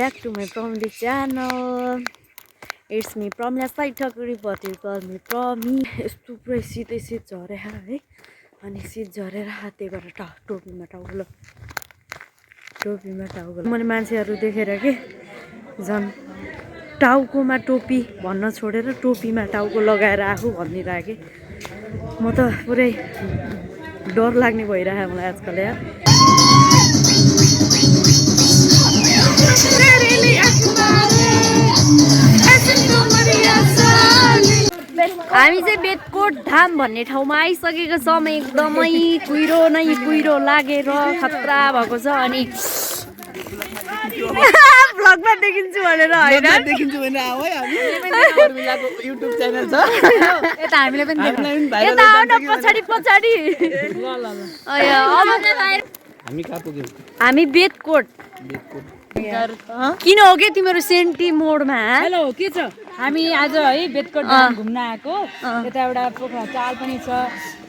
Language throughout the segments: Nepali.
back to my Promly channel. It's me Promly side Thakuri but you call me Promi. यस्तो पुरै सिधै सिध झरे है अनि सिध झरेर त्यही भएर टोपीमा टाउको मैले मान्छेहरू देखेर के झन् टाउकोमा टोपी भन्न छोडेर टोपीमा टाउको लगाएर आफू भनिराखे म त पुरै डर लाग्ने भइरहेको मलाई आजकल यार हामी चाहिँ बेदकोट धाम भन्ने ठाउँमा आइसकेको छौँ एकदमै कुहिरो नै कुहिरो लागेर खतरा भएको छ अनि भ्लगमा देखिन्छु भनेर हैन देखिन्छु भने आऊ है हामीको युट्युब च्यानल छ यता हामीले पनि यता आउन पछाडी ल हामी कहाँ पुग्यौं हामी बेदकोट किन हो के तिम्रो सेन्टी मोडमा हेलो के छ हामी आज है बेदकोट धाम घुम्न आएको यता एउटा पोखरा ताल पनि छ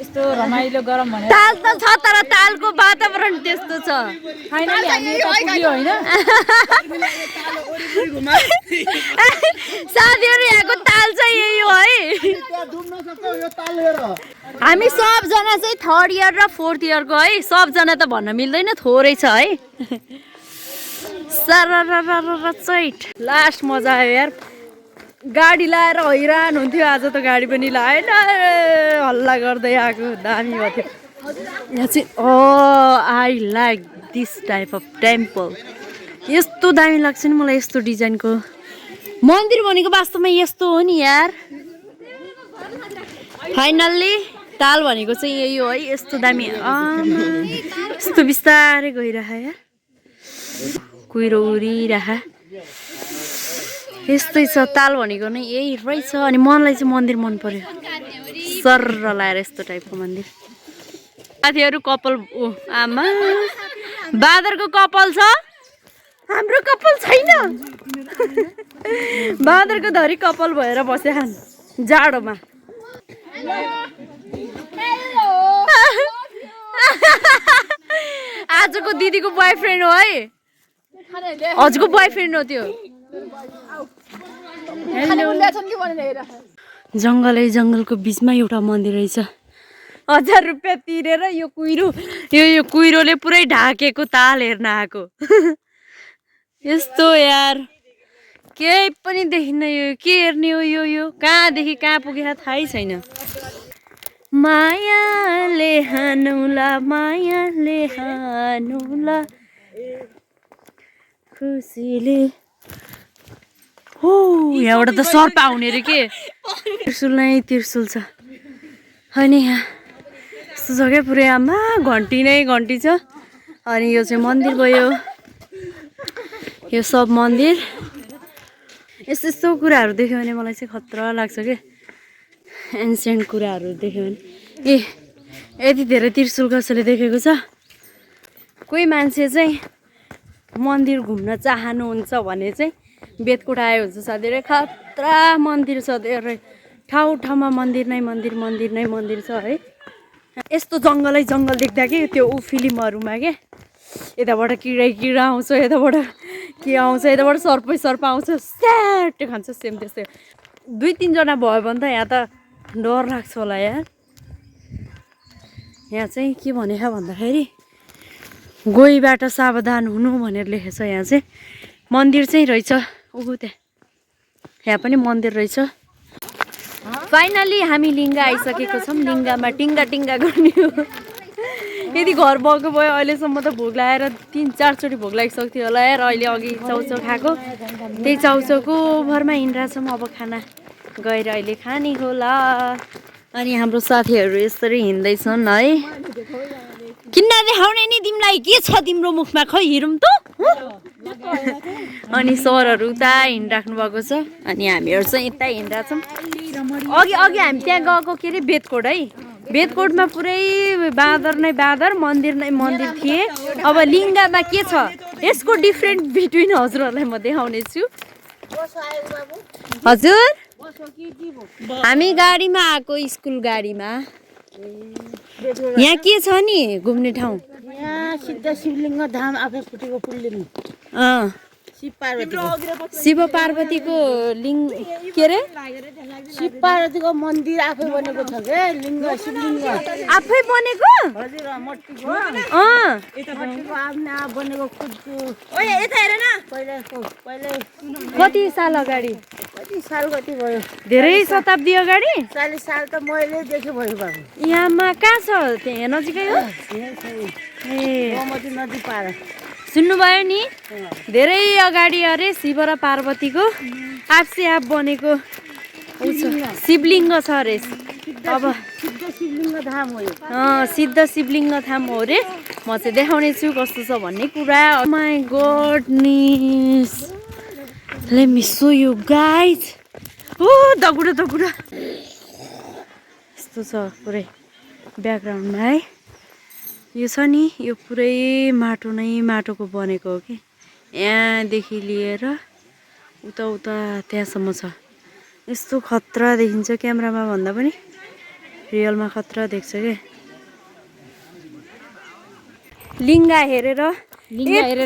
यस्तो रमाइलो गरम भनेर ताल त छ तर तालको वातावरण त्यस्तो छ फाइनली हामी यता पुग्यो हैन साथीहरु यहाँको ताल चाहिँ यही हो है हामी सबजना चाहिँ 3rd इयर र 4th इयरको है सबजना त भन्न मिल्दैन थोरै छ है लास्ट मजा आयो यार गाडी लाएर हैरान हुन्थ्यो आज त गाडी पनि लाएन हल्ला गर्दै आएको दामी भएको थियो यहाँ चाहिँ I like this type of temple यस्तो दामी लाग्छ नि मलाई यस्तो डिजाइनको मन्दिर भनेको वास्तवमा यस्तो हो नि यार फाइनल्ली ताल भनेको चाहिँ यही हो है यस्तो दामी यस्तो बिस्तारै गइरह यार कुहिरो उडिरह यस्तै छ ताल भनेको नै यही रहेछ अनि मनलाई चाहिँ मन्दिर मन पर्यो सर्र लाएर यस्तो टाइपको मन्दिर साथीहरू कपाल आमा बादरको कपाल छ हाम्रो कपाल छैन बादरको धरी कपाल भएर बसे खान जाडोमा आजको दिदीको बोयफ्रेन्ड हो है हजुरको बोयफ्रेन्ड हो त्यो जङ्गलको बिचमा एउटा मन्दिर रहेछ 1000 रुपियाँ तिरेर यो कुहिरोले पुरै ढाकेको ताल हेर्न आएको यस्तो यार केही पनि देखिन्न यो के हेर्ने हो यो कहाँदेखि कहाँ पुगेको थाहै छैन मायाले हानुला खुसीले हो यहाँबाट त सर्प आउने रे के त्रिशुल नै त्रिशुल छ अनि यहाँ यस्तो जग्गा पुरै आमा घन्टी नै घन्टी छ अनि यो चाहिँ मन्दिर भयो यो सब मन्दिर यस्तो कुराहरू देख्यो भने मलाई चाहिँ खतरा लाग्छ के एन्सियन्ट कुराहरू देख्यो भने यति धेरै त्रिशुल कसैले देखेको छ कोही मान्छे चाहिँ मन्दिर घुम्न चाहनुहुन्छ भने चाहिँ बेदकोट आयो हुन्छ साथीहरु खतरा मन्दिर छ धेरै ठाउँमा मन्दिर नै मन्दिर छ है यस्तो जङ्गल देख्दा कि त्यो फिल्महरुमा के यताबाट किरा आउँछ यताबाट के आउँछ यताबाट सर्प आउँछ स्याट खान्छ सेम त्यस्तै 2-3 जना भयो भने त यहाँ त डर लाग्छ होला यार यहाँ चाहिँ के भनेको भन्दाखेरि गोहीबाट सावधान हुनु भनेर लेखेछ यहाँ चाहिँ मन्दिर चाहिँ रहेछ ओहो त्यहाँ यहाँ पनि मन्दिर रहेछ फाइनली हामी लिङ्गा आइसकेको छौँ लिङ्गामा टिङ्गा गर्ने हो यदि घर भएको भयो अहिलेसम्म त भोग लगाएर 3-4 चोटि भोग लागिसक्थ्यो थियो होला यार अहिले अघि चाउचाउ खाएको त्यही चाउचाउको भरमा हिँडिरहेछौँ अब खाना गएर अहिले खाने होला अनि हाम्रो साथीहरू यसरी हिँड्दैछन् है किन देखाउने नि तिमीलाई के छ तिम्रो मुखमा खै हिरौँ त अनि सरहरू उता हिँडिराख्नु भएको छ अनि हामीहरू चाहिँ यता हिँडिरहेछौँ अघि हामी त्यहाँ गएको के अरे बेदकोट है बेदकोटमा पुरै बाँदर नै बाँदर मन्दिर नै मन्दिर थिए अब लिङ्गामा के छ यसको डिफ्रेन्ट बिट्विन हजुरहरूलाई म देखाउने छु हजुर हामी गाडीमा आएको स्कुल गाडीमा यहाँ के छ नि घुम्ने ठाउँ यहाँ सिद्ध शिवलिङ्ग धाम आफै फुटेको पुललिङ्ग शिव पार्वतीको शिव पार्वतीको लिङ्ग के अरे शिव पार्वतीको मन्दिर आफै बनेको छ के लिङ्ग शिवलिङ्ग आफै बनेको हजुर मट्टीको अँ आफ्नै आफ बनेको खुदको पहिला कति साल अगाडि कति साल कति भयो धेरै शताब्दी अगाडि 40 साल त मैले देखेँ भयो बाबु यहाँमा कहाँ छ त्यहाँ नजिकै हो ए गोमती नदी पार सुन्नुभयो नि धेरै अगाडि अरे शिव र पार्वतीको आफसे आफ बनेको उ छ, शिवलिङ्ग छ अरे अब सिद्ध शिवलिङ्ग धाम हो यो सिद्ध शिवलिङ्ग धाम हो रे म चाहिँ देखाउने छु कस्तो छ भन्ने कुरा my goodness let me show you guys oh दगुडा यस्तो छ पुरै ब्याकग्राउन्डमा है यो छ नि यो पुरै माटो नै माटोको बनेको हो कि यहाँदेखि लिएर उता त्यहाँसम्म छ यस्तो खतरा देखिन्छ क्यामेरामा भन्दा पनि रियलमा खतरा देख्छ के लिङ्गा हेरेर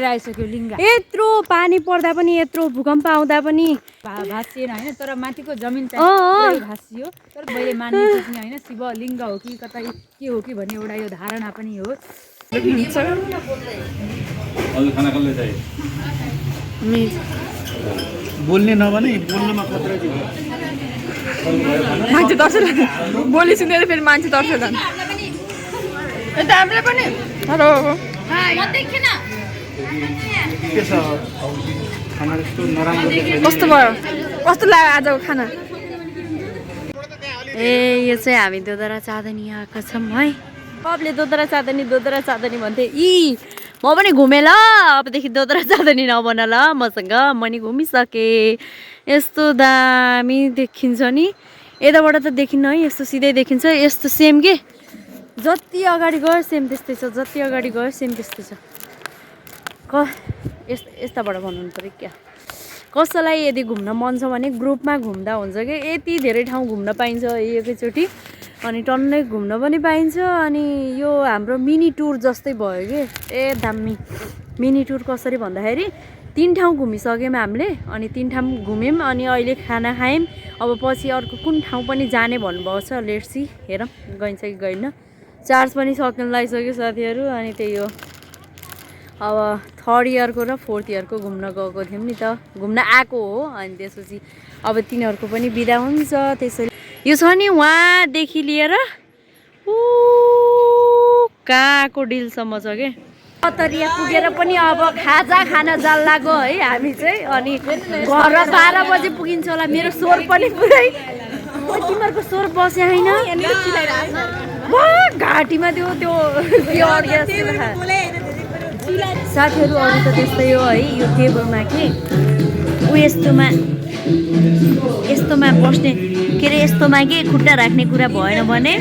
आइसक्यो लिङ्गा यत्रो पानी पर्दा पनि यत्रो भूकम्प आउँदा पनि भाँसिएन होइन तर माथिको जमिन चाहिँ भाँसियो तर मैले मान्ने चाहिँ होइन शिवलिङ्ग हो कि कतै के हो कि भन्ने एउटा यो धारणा पनि हो बोल्ने नभने बोल्नमा खतरा थियो मान्छे तर्सेर बोली सुनेर फेरि मान्छे तर्सेर यता हामीले पनि हेलो के छ खाना त्यस्तो नराम्रो कस्तो भयो कस्तो लाग्यो आजको खाना ए यो चाहिँ हामी दोदरा चाँदनी आएका छौँ है कबले दोदरा चाँदनी भन्थे यी म पनि घुमेँ ल अबदेखि दोदरा चाँदनी नबना ल मसँग म नि घुमिसकेँ यस्तो दामी देखिन्छ नि यताबाट त देखिन्न है यस्तो सिधै देखिन्छ यस्तो सेम के जति अगाडि गयो सेम त्यस्तै छ जति अगाडि गयो सेम त्यस्तै छ यस्ताबाट बनाउनु पऱ्यो क्या कसैलाई यदि घुम्न मन छ भने ग्रुपमा घुम्दा हुन्छ कि यति धेरै ठाउँ घुम्न पाइन्छ एकैचोटि अनि टन्नै घुम्न पनि पाइन्छ अनि यो हाम्रो मिनी टुर जस्तै भयो कि दामी मिनी टुर कसरी भन्दाखेरि 3 ठाउँ घुमिसक्यौँ हामीले अनि 3 ठाउँ घुम्यौँ अनि अहिले खाना खायौँ अब पछि अर्को कुन ठाउँ पनि जाने भन्नुभएको छ लेट्स सी हेरौँ गइन्छ कि गएन चार्ज पनि सक्नु लागिसक्यो साथीहरू अनि त्यही हो अब 3rd इयरको र 4th इयरको घुम्न गएको थियौँ नि त घुम्न आएको हो अनि त्यसपछि अब तिनीहरूको पनि बिदा हुन्छ त्यसरी यो छ नि वहाँदेखि लिएर कहाँको डिलसम्म छ के कतरिया पुगेर पनि अब खाजा खान जाल लाग्यो है हामी चाहिँ अनि घर 12 बजे पुगिन्छ होला मेरो स्वर पनि पुरै तिमीहरूको स्वर बस्यो होइन घाँटीमा त्यो साथीहरू अरू त त्यस्तै हो है यो टेबलमा के यस्तोमा बस्ने के अरे यस्तोमा के खुट्टा राख्ने कुरा भएन भने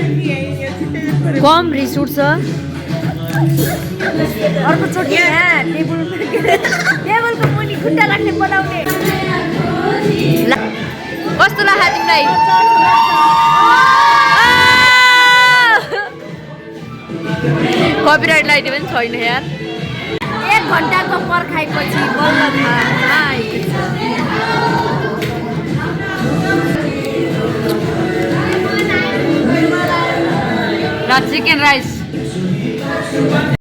कम रिस उठ्छ अर्कोचोटि यहाँ टेबलको मुनि खुट्टा राख्ने बनाउने कस्तो लाग्यो तिमीलाई कपिराइट लगाइदियो पनि छैन यार 1 घन्टाको पर्खाइपछि बल्ल चिकन राइस